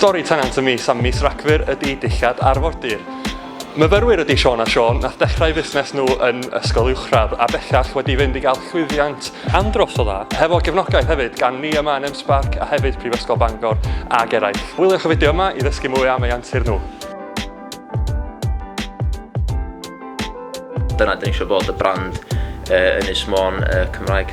Stori tenant y mis am mis Rhagfyr ydy dillad arfordir. Myfyrwyr ydy Siôn a Siôn, nath dechrau fusnes nhw yn ysgol uwchradd a bellach wedi fynd i gael llwyddiant andros o dda, hefo gefnogaeth hefyd gan ni yma yn M-SParc a hefyd Prifysgol Bangor ag eraill. Wyliwch y fideo yma i ddysgu mwy am ei antur nhw. Dyna dyn ni eisiau bod y brand Ynys Môn Cymraeg.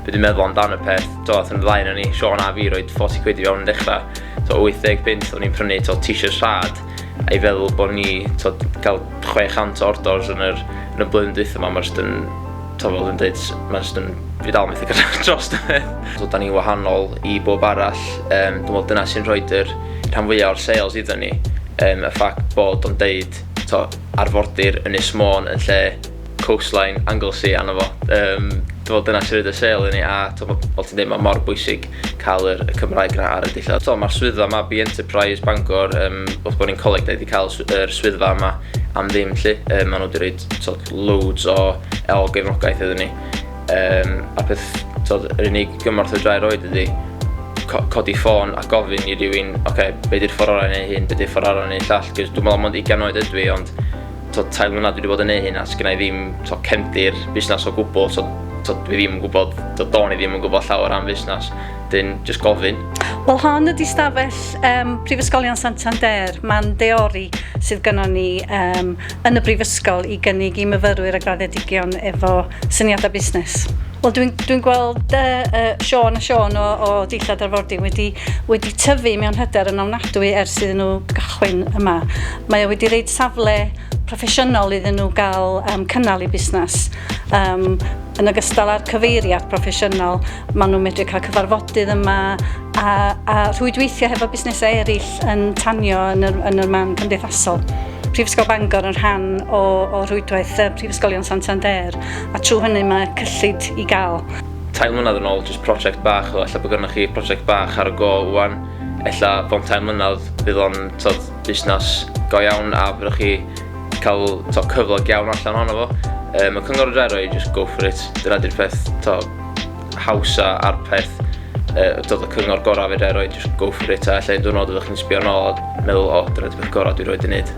Be dwi'n meddwl amdan y peth, to, ath yn ddau ni, Sean a fi, roed 40 quid i fewn yn dechrau. To, 80 punt, o'n i'n prynu to, t-shirts rhad, a i feddwl bod ni to, cael 600 o orders yn yr, yn y blwyddyn dwytha yma, mae'n just yn, to, fel dwi'n dweud, mae'n just yn, fi dal methu cael dros y peth. So, da ni'n wahanol i bob arall, dwi'n meddwl dyna sy'n rhoi yr rhan fwyaf o'r sales iddyn ni. Y ffact bod o'n deud, to, arfordir Ynys Môn yn lle coastline Anglesey arno fo. Dwi'n meddwl dyna sy'n rhoid y sale i ni a to, fel ti'n dweud, mae mor bwysig cael yr, y Cymraeg yna ar y dillad. So, mae'r swyddfa yma, Be Enterprise Bangor, wrth bod ni'n coleg, da ni wedi cael yr swyddfa yma am ddim lly. Maen nhw wedi rhoi to, loads o gefnogaeth iddyn ni. A peth, to, yr unig gymorth y drai roed ydy codi ffôn a gofyn i rywun, oce, okay, be di'r ffordd orau i neud hyn, be di'r ffordd orau i neud llall, cos dwi'n meddwl mond 20 oed ydw i, ond to, 3 mlynedd dwi wedi bod yn neud hyn a sgynna i ddim to, cefndir busnes o gwbl, so to, dwi ddim yn gwybod, to, do'n i ddim yn gwybod llawer am busnes, dyn just gofyn. Wel, hon ydy stafell Prifysgolion Santander, man deori sydd gynnon ni yn y brifysgol i gynnig i myfyrwyr a graddedigion efo syniadau busnes. Wel, dwi'n dwi gweld Siôn a Siôn o Dillad Arfordir wedi tyfu mewn hyder yn ofnadwy ers iddyn nhw gychwyn yma. Mae o wedi reid safle proffesiynol iddyn nhw gael cynnal eu busnes. Yn ogystal â'r cyfeiriad proffesiynol, maen nhw'n medru cael cyfarfodydd yma a rhwydweithio hefo busnesau eraill yn tanio yn yr man cymdeithasol. Prifysgol Bangor yn rhan o rhwydwaith Prifysgolion Santander, a trwy hynny mae cyllid i gael. 3 mlynedd yn ôl, just prosiect bach o, ella bod gennych chi prosiect bach ar y go wan, ella fewn 3 mlynedd bydd o'n tod, busnes go iawn a byddwch chi cael to, cyflog iawn allan ohono fo. Y cyngor y roi, just go for it. Dyna di'r peth to, hawsa a'r peth dod y cyngor gorau fi roi, just go for it a ella un diwrnod ydych chi'n sbio nôl a meddwl, o, dyna di'r peth gorau dwi roed i wneud.